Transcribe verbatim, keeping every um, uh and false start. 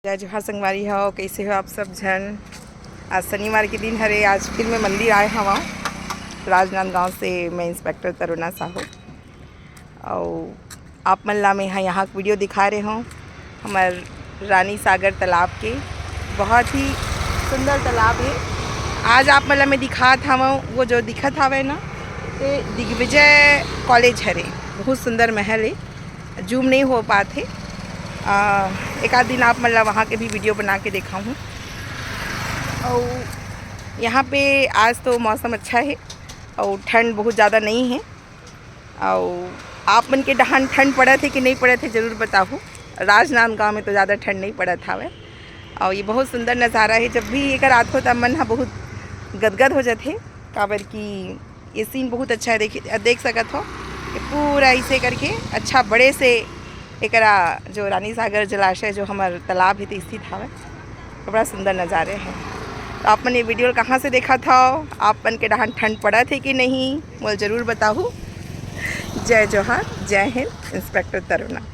जय जोहार संगवारी हो, कैसे हो आप सब झन? आज शनिवार के दिन हरे, आज फिर मैं मंदिर आए हवा राजनांदगांव से। मैं इंस्पेक्टर तरुणा साहू, और आप मन ला मैं यहाँ, यहाँ के वीडियो दिखा रहे हूँ हमर रानी सागर तालाब के। बहुत ही सुंदर तालाब है। आज आप मन ला मैं दिखात हवं, वो जो दिखत हवे ना, ते दिग्विजय कॉलेज हरे। बहुत सुंदर महल है, जूम नहीं हो पात हे। आ, एक आध दिन आप मन ला वहाँ के भी वीडियो बना के देखाहूँ। और यहाँ पे आज तो मौसम अच्छा है और ठंड बहुत ज़्यादा नहीं है। और आप मन के डहान ठंड पड़त हे कि नहीं पड़त हे, जरूर बताहू। राजनांदगांव में तो ज़्यादा ठंड नहीं पड़त हवे। और ये बहुत सुंदर नज़ारा है, जब भी एकर आत हो त मन ह बहुत गदगद हो जाथे, काबर कि ये सीन बहुत अच्छा है। देखिए, देख सकत हो कि पूरा ऐसे करके अच्छा बड़े से एकरा जो रानी सागर जलाशय, जो हमर तालाब है, तो स्थित हवे। बड़ा सुंदर नज़ारे हैं। तो आप मन ये वीडियो कहाँ से देखत हो, आप मन के डहान ठंड पड़त हे कि नहीं, मोला जरूर बताहू। जय जोहार, जय हिंद, इंस्पेक्टर तरुणा।